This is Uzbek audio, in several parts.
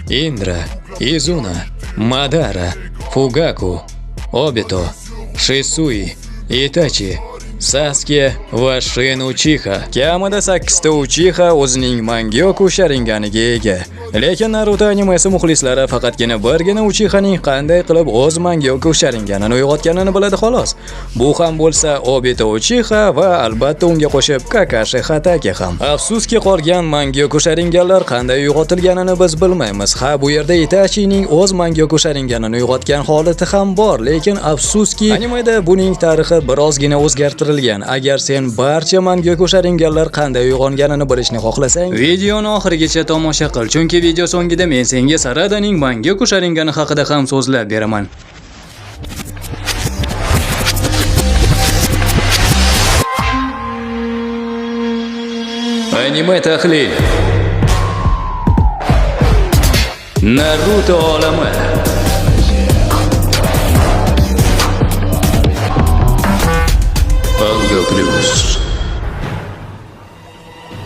Indra, Izuna, Madara, Fugaku, Obito, Shisui, Itachi, Sasuke va Shin Uchiha. Kamida 8 ta Uchiha o'zining Mangyoku Sharinganiga ega. Lekin Naruto animesi muxlislari faqatgina birgina Uchihaning qanday qilib o'z Mangyoku Sharinganini uyg'otganini biladi xolos. Bu ham bo'lsa Obito Uchiha va albatta unga qo'shib Kakashi Hatake ham. Afsuski, qolgan Mangyoku Sharinganlar qanday uyg'otilganini biz bilmaymiz. Ha, bu yerda Itachining o'z Mangyoku Sharinganini uyg'otgan holati ham bor, lekin afsuski animeda buning tarixi birozgina o'zgartirilgan. Agar sen barcha Mangyoku Sharinganlar qanday uyg'onganini bilishni xohlasang, videoni oxirigacha tomosha qil, chunki video so'ngida men senga Saradaning Mangyoku Sharingani haqida ham so'zlab beraman. Anime tahlil. Naruto olami. Alga Plus.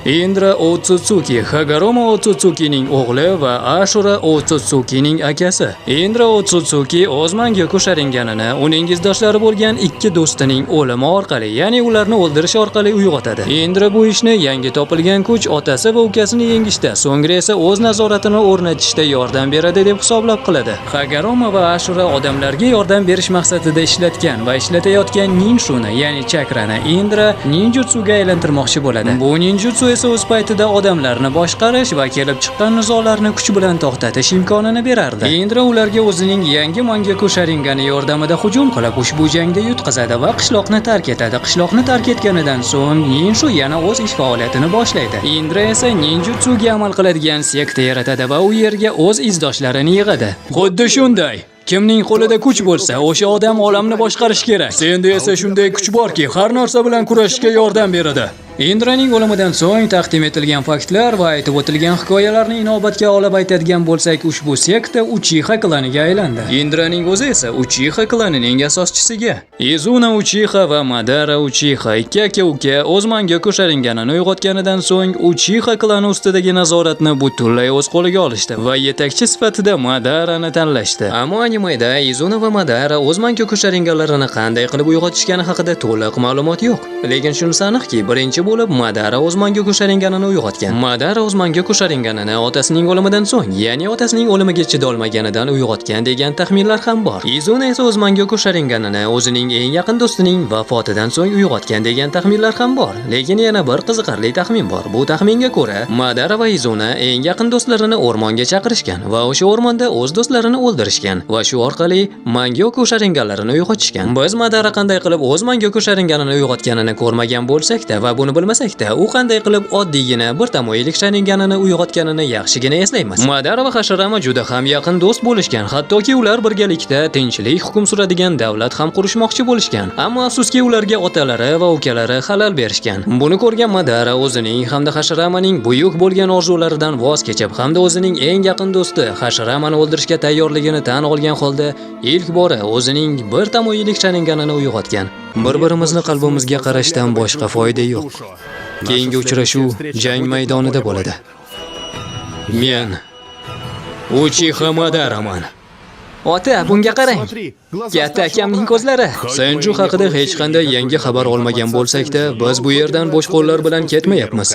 Indra Otsutsuki Hagoromo Otsutsukining o'g'li va Ashura Otsutsukining akasi. Indra Otsutsuki o'z Mangyoku Sharinganini uning izdoshlari bo'lgan ikki do'stining o'limi orqali, ya'ni ularni o'ldirish orqali uyg'otadi. Indra bu ishni yangi topilgan kuch otasi va ukasini yengishda, so'ngra esa o'z nazoratini o'rnatishda yordam beradi deb hisoblab qiladi. Hagoromo va Ashura odamlarga yordam berish maqsadida ishlatgan va ishlatayotgan ninshuni, ya'ni chakrani Indra ninjutsuga aylantirmoqchi bo'ladi. Bu ninjutsu esa o'z paytida odamlarni boshqarish va kelib chiqqan nizolarni kuch bilan to'xtatish imkonini berardi. Indra ularga o'zining yangi Mangyoku Sharingani yordamida hujum qilib, ushbu jangda yutqazadi va qishloqni tark etadi. Qishloqni tark etganidan so'ng Ninshu yana o'z ish faoliyatini boshlaydi. Indra esa ninjutsuga amal qiladigan sekta yaratadi va u yerga o'z izdoshlarini yig'adi. Xuddi shunday. Kimning qo'lida kuch bo'lsa, o'sha odam olamni boshqarish kerak. Senda esa shunday kuch borki, har narsa bilan kurashishga yordam beradi. Indraning o'limidan so'ng taqdim etilgan faktlar va aytib o'tilgan hikoyalarni inobatga olib aytadigan bo'lsak, ushbu sekta Uchiha klaniga aylandi. Indraning o'zi esa Uchiha klanining asoschisiga. Izuna Uchiha va Madara Uchiha ikki aka-uka o'z Mangyoku Sharinganini uyg'otganidan so'ng Uchiha klani ustidagi nazoratni butunlay o'z qo'liga olishdi va yetakchi sifatida Madarani tanlashdi. Ammo animeda Izuna va Madara o'z Mangyoku Sharinganlarini qanday qilib uyg'otishgani haqida to'liq ma'lumot yo'q. Lekin shunisi aniqki, birinchi bo'lib Madara o'z Mangyoku Sharinganini uyg'otgan. Madara o'z Mangyoku Sharinganini otasining o'limidan so'ng, ya'ni otasining o'limiga chidolmaganidan uyg'otgan degan taxminlar ham bor. Izuna esa o'z Mangyoku Sharinganini o'zining eng yaqin do'stining vafotidan so'ng uyg'otgan degan taxminlar ham bor. Lekin yana bir qiziqarli taxmin bor. Bu taxminga ko'ra, Madara va Izuna eng yaqin do'stlarini o'rmonga chaqirishgan va o'sha o'rmonda o'z do'stlarini o'ldirishgan va shu orqali Mangyoku Sharinganlarini uyg'otishgan. Biz Madara qanday qilib o'z Mangyoku Sharinganini uyg'otganini ko'rmagan bo'lsak-da va buni bilmasak-da, u qanday qilib oddiygina bir tamoyillik Sharinganini uyg'otganini yaxshigina eslaymiz. Madara va Hashirama juda ham yaqin do'st bo'lishgan, hattoki ular birgalikda tinchlik hukm suradigan davlat ham qurishmoqchi bo'lishgan. Ammo afsuski ularga otalari va ukalari xalal berishgan. Buni ko'rgan Madara o'zining hamda Hashiramaning buyuk bo'lgan orzularidan voz kechib, hamda o'zining eng yaqin do'sti Hashiramani o'ldirishga tayyorligini tan olgan holda ilk bora o'zining bir tamoyillik Sharinganini uyg'otgan. Bir-birimizni qalbimizga qarashdan boshqa foyda yo'q. Keyingi uchrashuv jang maydonida bo'ladi. Men Uchiha Madaraman. Ota, bunga qarang. Katta akamning ko'zlari. Senju haqida hech qanday yangi xabar olmagan bo'lsak-da, biz bu yerdan bo'sh qo'llar bilan ketmayapmiz.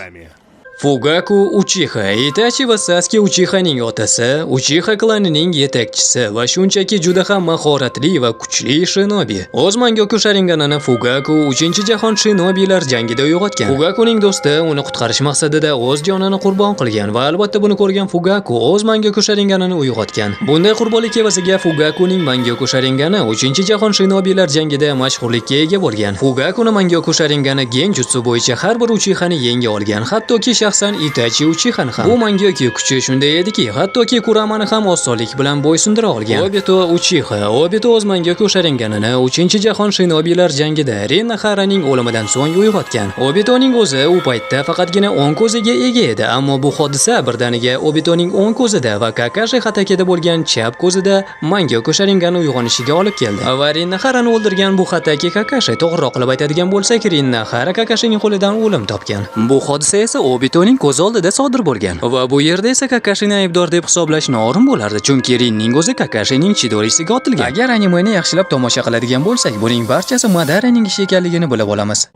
Fugaku Uchiha, Itachi va Sasuke Uchihaning otasi, Uchiha klanining yetakchisi va shunchaki juda ham mahoratli va kuchli shinobi. O'z Mangyoku Sharinganini Fugaku 3-jahon shinobilar jangida uyg'otgan. Fugakuning do'sti uni qutqarish maqsadida o'z jonini qurbon qilgan va albatta buni ko'rgan Fugaku o'z Mangyoku Sharinganini uyg'otgan. Bunday qurbonlik evaziga Fugakuning Mangyoku Sharingani 3-jahon shinobilar jangida mashhurlikka ega bo'lgan. Fugakuni Mangyoku Sharingani genjutsu bo'yicha har bir Uchihani yenga olgan, hattoki shaxsan Itachi Uchihani ham. Bu Mangyoku kuchi shunday ediki, hattoki Kuramani ham osonlik bilan bo'ysundira olgan. Obito Uchiha. Obito o'z Mangyoku Sharinganini 3-jahon shinobilar jangida Rinna Hara'ning o'limidan so'ng uyg'otgan. Obitoning o'zi u paytda faqatgina o'ng ko'ziga ega edi, ammo bu hodisa birdaniga Obitoning o'ng ko'zida va Kakashi Hatakeda bo'lgan chap ko'zida Mangyoku Sharingani uyg'onishiga olib keldi. Va Rinna Hara'ni o'ldirgan bu Hatake Kakashi, to'g'riroq qilib aytadigan bo'lsak, Rinna Hara Kakashining qo'lidan o'lim topgan. Bu hodisa esa Obito Obitoning ko'zi oldida sodir bo'lgan. Va bu yerda esa Kakashini aybdor deb hisoblash noo'rin bo'lardi, chunki Rinning o'zi Kakashining Chidorisiga otilgan. Agar animeni yaxshilab tomosha qiladigan bo'lsak, buning barchasi Madaraning ishi ekanligini bilib olamiz.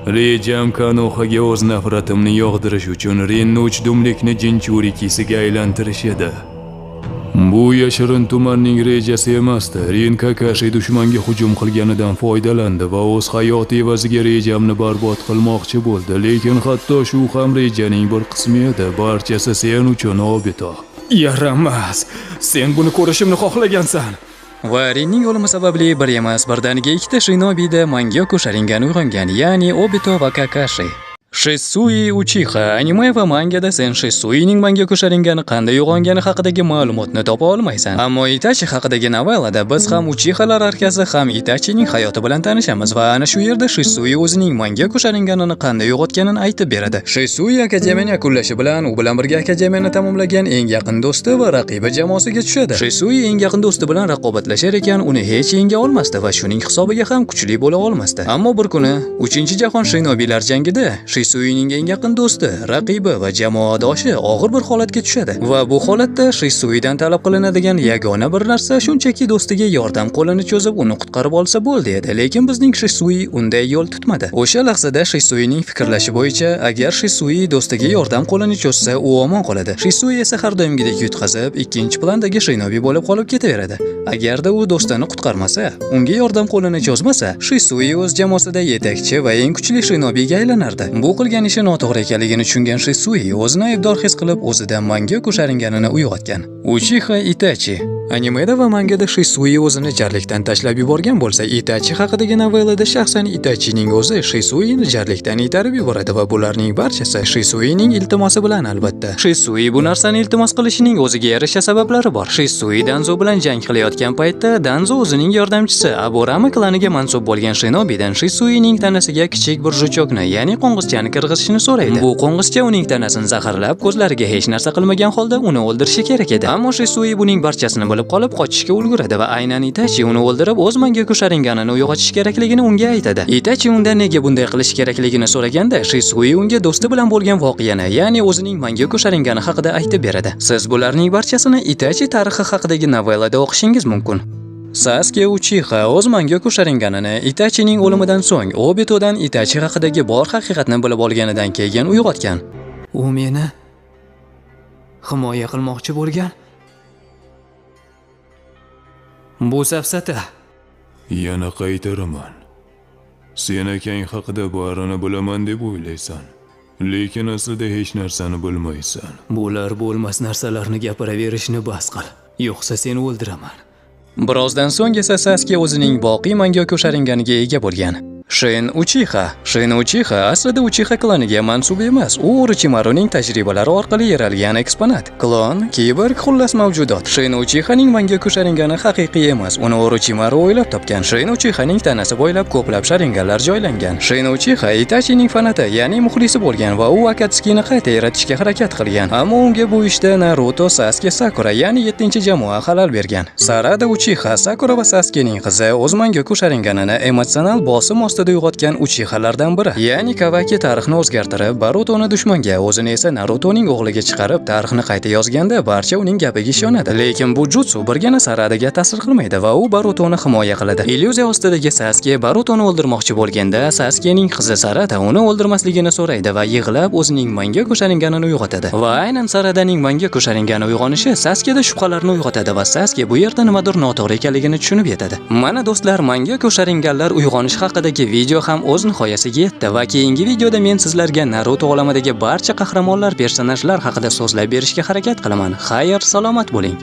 Rejam Konohaga o'z nafratimni yog'dirish uchun Rinni uchdumlikni jinchurikisiga aylantirish edi. Bu yashirin tumanning rejasi emasdi. Rin Kakashi dushmanga hujum qilganidan foydalandi va o'z hayoti evaziga rejamni barbod qilmoqchi bo'ldi. Lekin hatto shu ham rejaning bir qismi edi. Barchasi sen uchun, Obito. Yaramas. Sen buni ko'rishimni xohlagansan. Va Rinning o'limi sababli bir emas, birdaniga ikkita shinobida Mangyoku Sharingan uyg'ongan, ya'ni Obito va Kakashi. Shisui Uchiha. Anime va mangada sen Shisuining Mangyoku Sharingani qanday uyg'ongani haqidagi ma'lumotni topa olmaysan. Ammo Itachi haqidagi novellada biz ham Uchihalar arkasi, ham Itachining hayoti bilan tanishamiz va ana shu yerda Shisui o'zining Mangyoku Sharinganini qanday uyg'otganini aytib beradi. Shisui akademiyani yakunlashi bilan u bilan birga akademiyani tamomlagan eng yaqin do'sti va raqibi jamoasiga tushadi. Shisui eng yaqin do'sti bilan raqobatlashar ekan, uni hech yenga olmasdi va shuning hisobiga ham kuchli bo'la olmasdi. Ammo bir kuni 3-jahon shinobiylar jangida Shisuining eng yaqin do'sti, raqibi va jamoadoshi og'ir bir holatga tushadi va bu holatda Shisuidan talab qilinadigan yagona bir narsa shunchaki do'stiga yordam qo'lini cho'zib uni qutqarib olsa bo'ldi edi. Lekin bizning Shisui unday yo'l tutmadi. O'sha lahzada Shisuining fikrlashi bo'yicha, agar Shisui do'stiga yordam qo'lini cho'zsa, u omon qoladi. Shisui esa har doimgidek yutqazib, ikkinchi plandagi shinobi bo'lib qolib ketaveradi. Agarda u do'stini qutqarmasa, unga yordam qo'lini cho'zmasa, Shisui o'z jamoasida yetakchi va eng kuchli shinobiga aylanardi. Bu qilgan ishi noto'g'ri ekanligini tushungan Shisui o'zini aybdor his qilib, o'zida Mangyoku Sharinganini uyg'otgan. Uchiha Itachi. Animeda va mangada Shisui o'zini jarlikdan tashlab yuborgan bo'lsa, Itachi haqidagi novellada shaxsan Itachining o'zi Shisuini jarlikdan itarib yuboradi va bularning barchasi Shisuining iltimosi bilan albatta. Shisui bu narsani iltimos qilishining o'ziga yarasha sabablari bor. Shisui Danzo bilan jang qilayotgan paytda Danzo o'zining yordamchisi Aburama klaniga mansub bo'lgan Shinobidan Shisuining tanasiga kichik bir жучок ni, ya'ni qo'ng'izchani kirgizishni so'raydi. Bu qo'ng'izcha uning tanasini zaharlab, ko'zlariga hech narsa qilmagan holda uni o'ldirishi kerak edi. Ammo Shisui buning barchasini bilib qolib, qochishga ulguradi va aynan Itachi uni o'ldirib, o'z Mangyoku Sharinganini uyg'otish kerakligini unga aytadi. Itachi undan nega bunday qilish kerakligini so'raganda, Shisui unga do'sti bilan bo'lgan voqeani, ya'ni o'zining Mangyoku Sharingani haqida aytib beradi. Siz bularning barchasini Itachi tarixi haqidagi novellada o'qishingiz mumkin. Sasuke Uchiha o'z Mangyoku Sharinganini Itachining o'limidan so'ng Obitodan Itachi haqidagi bor haqiqatni bilib olganidan keyin uyg'otgan. U meni himoya qilmoqchi bo'lgan. Bu safsata. Yana qaytaraman. Sen akang haqida barini bilaman deb o'ylaysan. Lekin aslida hech narsani bilmaysan. Bo'lar bo'lmas narsalarni gapiraverishni bas qil. Yo'qsa seni o'ldiraman. Birozdan so'ng esa Sasuke o'zining boqiy Mangyoku Sharinganiga ega bo'lgan. Shin Uchiha. Shin Uchiha aslida Uchiha klaniga mansub emas. U Orochimaruning tajribalari orqali yaralgan eksponat. Klon, kiborg, xullas mavjudot. Shin Uchihaning Mangyoku Sharingani haqiqiy emas. Uni Orochimaru o'ylab topgan. Shin Uchihaning tanasi bo'ylab ko'plab sharinganlar joylangan. Shin Uchiha Itachining fanati, ya'ni muxlisi bo'lgan va u Akatskini qayta yaratishga harakat qilgan. Ammo unga bu ishda Naruto, Sasuke, Sakura, ya'ni 7-jamoa xalal bergan. Sarada Uchiha Sakura va Sasukening qizi o'z Mangyoku Sharinganini emotsional bosim ostida uyg'otgan Uchihalardan biri. Ya'ni Kawaki tarixni o'zgartirib, Barutoni dushmanga, o'zini esa Narutoning o'g'liga chiqarib, tarixni qayta yozganda barcha uning gapiga ishonadi. Lekin bu jutsu birgina Saradaga ta'sir qilmaydi va u Barutoni himoya qiladi. Illyuziya ostidagi Sasuke Barutoni o'ldirmoqchi bo'lganda, Sasukening qizi Sarada uni o'ldirmasligini so'raydi va yig'lab o'zining Mangyoku Sharinganini uyg'otadi. Va aynan Saradaning Mangyoku Sharingani uyg'onishi Saskeda shubhalarni uyg'otadi va Sasuke bu yerda nimadir noto'g'ri ekanligini tushunib yetadi. Mana do'stlar, Mangyoku Sharinganlar uyg'onishi haqidagi video ham o'z nihoyasiga yetdi va keyingi videoda men sizlarga Naruto olamidagi barcha qahramonlar, personajlar haqida so'zlab berishga harakat qilaman. Xayr, salomat bo'ling.